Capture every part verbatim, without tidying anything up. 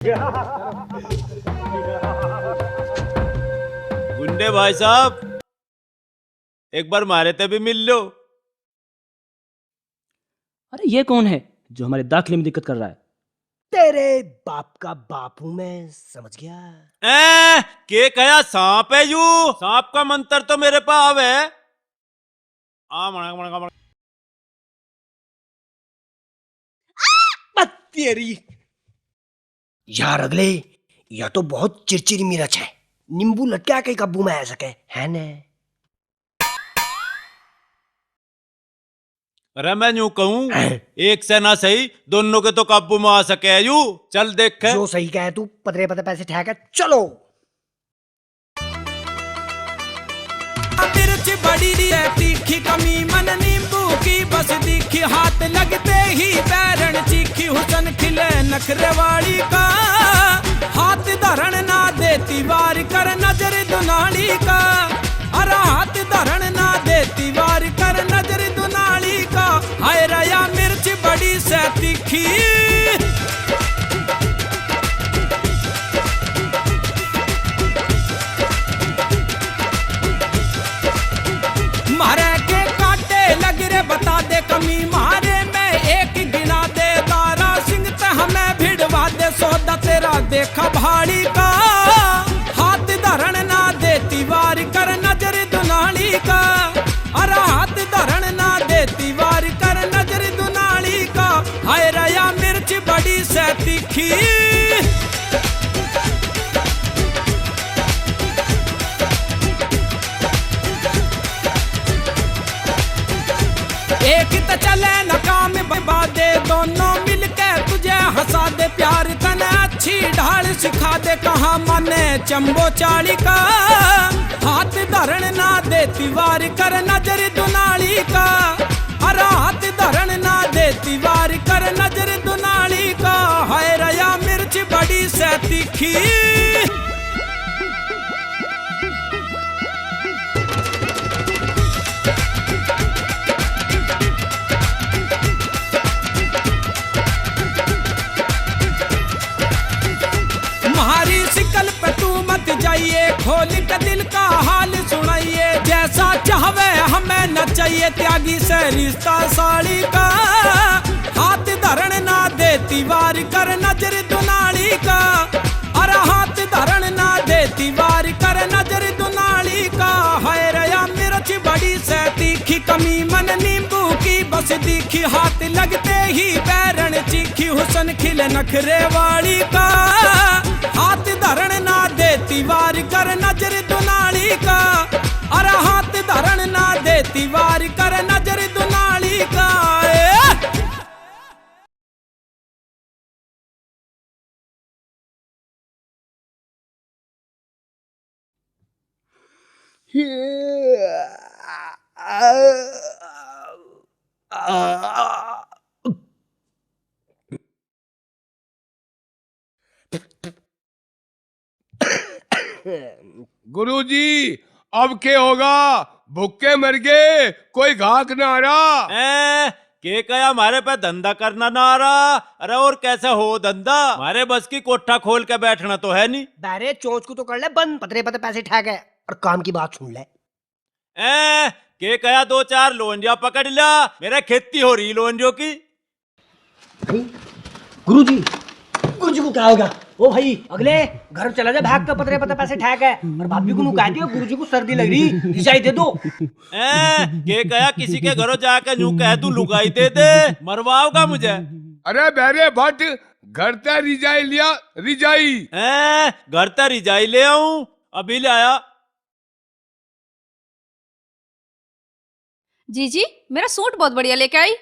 गुंडे भाई साहब, एक बार मारे ते भी मिल लो। अरे, ये कौन है जो हमारे दाखिले में दिक्कत कर रहा है? तेरे बाप का बाप हूं मैं, समझ गया? ए, के कहा सांप है यू? सांप का मंत्र तो मेरे पे आवे। आ, मणक, मणक, मणक। आ, तेरी। यार अगले, या तो बहुत चिरचिरी मिर्च है, नींबू लटका के काबू में आ सके, है ने? अरे मैं न्यू कहूं, हैं? एक से ना सही, दोनों के तो काबू में आ सके है यू। चल देख के। जो सही कहे तू, पतरे पतरे पैसे ठहके, चलो। मिर्च बड़ी है तीखी, कमी मन नींबू की बस दिखी। हाथ लगते ही बैरन चीखी, हुसन खिले नखरे वाली का। हाथ धरण ना देती वार कर नजर दुनाली का। अरे हाथ धरण ना देती वार कर नजर दुनाली का। हाय रया मिर्च बड़ी से तीखी। मारे के कांटे लग रे, बता दे कमी मारे में एक गिना दे। दारा सिंह ते हमें भिड़वा दे, सौदा तेरा देखा भाली का। हाथ धरण ना देती वार कर नजर दुनाली का। अरे हाथ धरण ना देती वार कर नजर दुनाली का। हाय रया मिर्च बड़ी से तीखी। एक त चले न काम बर्बादे, दोनों मिलके तुझे हंसा दे। प्यार तने अच्छी ढाल सिखा दे, कहाँ माने चंबो चाली का। हाथ धरण ना देती वार कर नजर दुनाली का। अरे हाथ धरण ना देती वार कर नजर दुनाली का। हाय रया मिर्च बड़ी से तीखी। म्हारी शिकल पे तू मत जाइए, खोल के दिल का हाल सुनाइए। जैसा चाहवे हमें न चाहिए, त्यागी से रिश्ता साली का। हाथ धरण ना देती वार कर नजर दुनाली का। अरे हाथ धरण ना देती वार कर नजर दुनाली का। हाय रया मिर्च बड़ी से तीखी, कमी मन नींबू की बस दिखी। हाथ लगते ही बैरन चीखी, हुसन खिले नखरे वाली का। हाथ धरण ना देती वार कर नजर दुनाली का। अरे हाथ धरण ना देती वार कर नजर दुनाली का। ए! गुरुजी, अब के होगा? भूखे मर गए, कोई घाक ना आ रहा। ए, के कया म्हारे पे धंधा करना ना आ रहा? अरे और कैसे हो धंधा? म्हारे बस की कोठा खोल के बैठना तो है नहीं। बारे चोंच को तो कर ले बंद, पतरे पतरे पैसे ठा के, और काम की बात सुन ले। ए, के कया दो चार लोंडिया पकड़ ला, मेरा खेती हो रही लोंडियों की। गुरुजी, गुरुजी को क्या होगा? ओ भाई, अगले घर चला जा भाग के, पतरे पतरे पैसे ठा के। और भाभी को नु कह दियो, गुरुजी को सर्दी लग रही, रिजाई दे दो। ए, के कया किसी के घरों जाके न्यू कह दूं लुगाई दे दे, मरवाओगा मुझे। अरे बेरे भट्ट, घर ते रिजाई लिया, रिजाई। ए, घर ते रिजाई ले आऊं, अभी ले आया। जीजी, मेरा सूट बहुत बढ़िया लेके आई।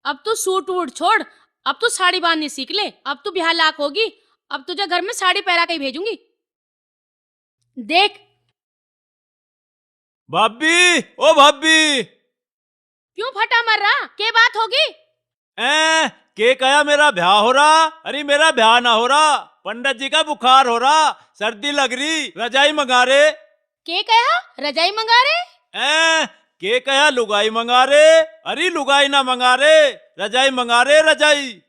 अब तू सूट वूट छोड़, अब तू साड़ी बांधनी सीख ले। अब तू ब्याह लायक होगी, अब तुझे घर में साड़ी पहरा के ही भेजूंगी। देख। भाभी, ओ भाभी। क्यों फटा मर रहा, के बात होगी? ए, के कया मेरा ब्याह हो रहा? अरे मेरा ब्याह ना हो रहा, पंडित जी का बुखार हो रहा, सर्दी लग रही, रजाई मंगा रे। के कया रजाई मंगा रे? ए, के कया लुगाई मंगा रे? अरे लुगाई ना मंगा रे, रजाई मंगा रे, रजाई।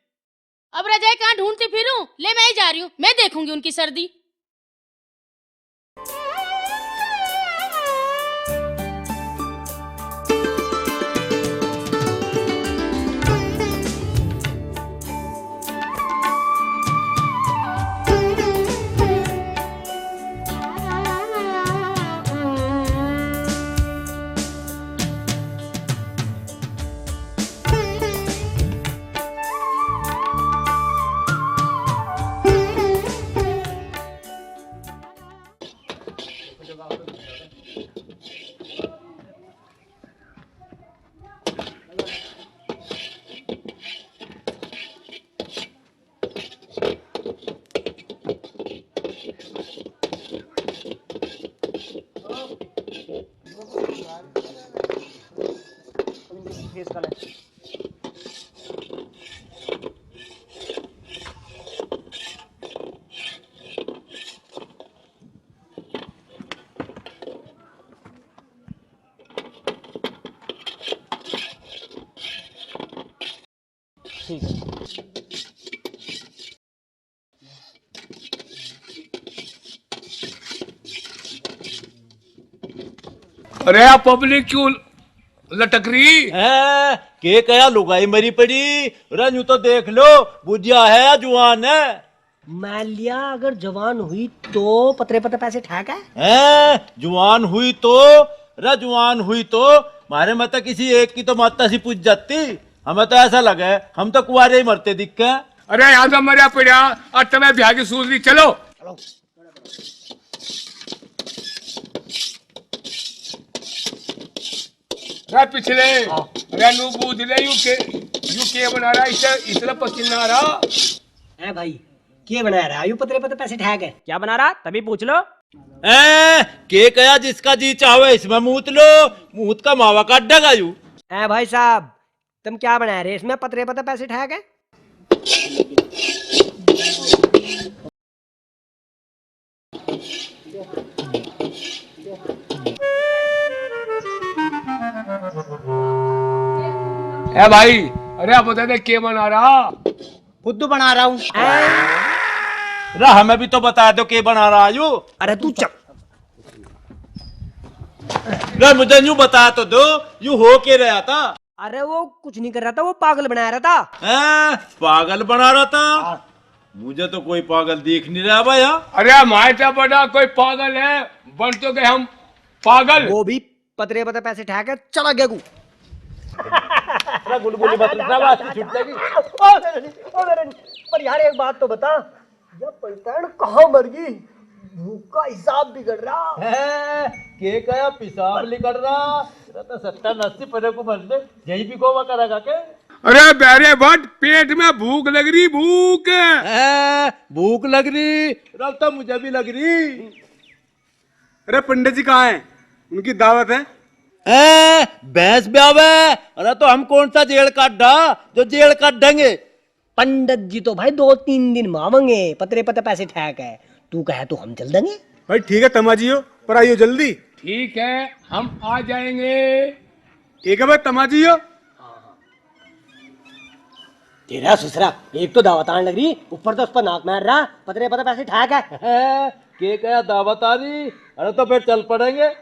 अब रजाई कहाँ ढूंढती फिरूं? ले, मैं ही जा रही हूँ, मैं देखूंगी उनकी सर्दी। ठीक है। अरे, आ पब्लिक क्यों लटक रही? हैं, के कया लुगाई मरी पड़ी? अरे, न्यू तो देख लो, बुढ़िया है या जुआन है? मैं लिया, अगर जवान हुई तो पतरे पतरे पैसे ठा के? हैं, जुआन हुई तो? रे, जुआन हुई तो मारे में तो किसी एक की तो माता सी पूछ जाती। हमें तो ऐसा लगे हम तो कुआरे ही मरते दिखे। अरे, यहाँ तो मरया पड़ा और तुम्हें ब्याह की सूझ नहीं। चलो। रे पिछले, हाँ। रे नू बूझ ले, यू के, यू के बना रहा, इसे, इसलिए पसीना आ रहा। ए भाई, के बना रहा? यू पतरे पतरे पैसे ठा के। क्या बना रहा? तभी पूछ लो। ए, के कया जिसका जी चाहे इसमें मूत लो, मूत का मावा काट देगा यू। ए भाई साहब, तुम क्या बना रहे इसमें पतरे पतरे पैसे ठा के? ए भाई, अरे आप बता दे के बना रहा? खुद बना रहा हूँ। रे हमें भी तो बता दो के बना रहा यू। अरे तू चुप। रे मुझे न्यू बता तो दो, यू हो के रहा था? अरे वो कुछ नहीं कर रहा था, वो पागल बना रहा था। हैं? पागल बना रहा था? हाँ। मुझे तो कोई पागल दिख नहीं रहा भाई। अरे हमारे से बड़ा कोई पागल है, बन तो गए हम पागल। वो भी पतरे पतरे पैसे ठा के चला गया गू। अरे गुलगुली मत, आवाज की छूट जाएगी। ओ मेरे नहीं, ओ मेरे नहीं। पर यार एक बात तो बता, ये पलटन कहाँ मर गई? भूख का हिसाब बिगड़ रहा। हैं? के कया पेशाब निकल रहा? तेरा तो सत्तर अस्सी परे को मरने यही भी गोवा करेगा के? अरे बेरे भट्ट, पेट में भूख लग रही, भूख। हैं? भूख लग रही? रल तो मुझे भी लग रही। अरे पंडित जी कहाँ हैं? उनकी दावत है। हैं? भैंस ब्यावे? अरे तो हम कौन सा जेल काटा जो जेल काटेंगे? पंडित जी तो भाई दो तीन दिन में आवेंगे, पतरे पतरे पैसे ठा के। तू कहे तो हम चल देंगे। भाई ठीक है तमाजी हो, पर आइयो जल्दी। ठीक है, हम आ जाएंगे। ठीक है भाई तमाजी हो। तेरा ससुरा, एक तो दावत आने लग रही, ऊपर तो उस पर नाक मार रहा, पतरे पतरे पैसे ठा के। के कया दावत आ रही? अरे तो फिर चल पड़ेंगे।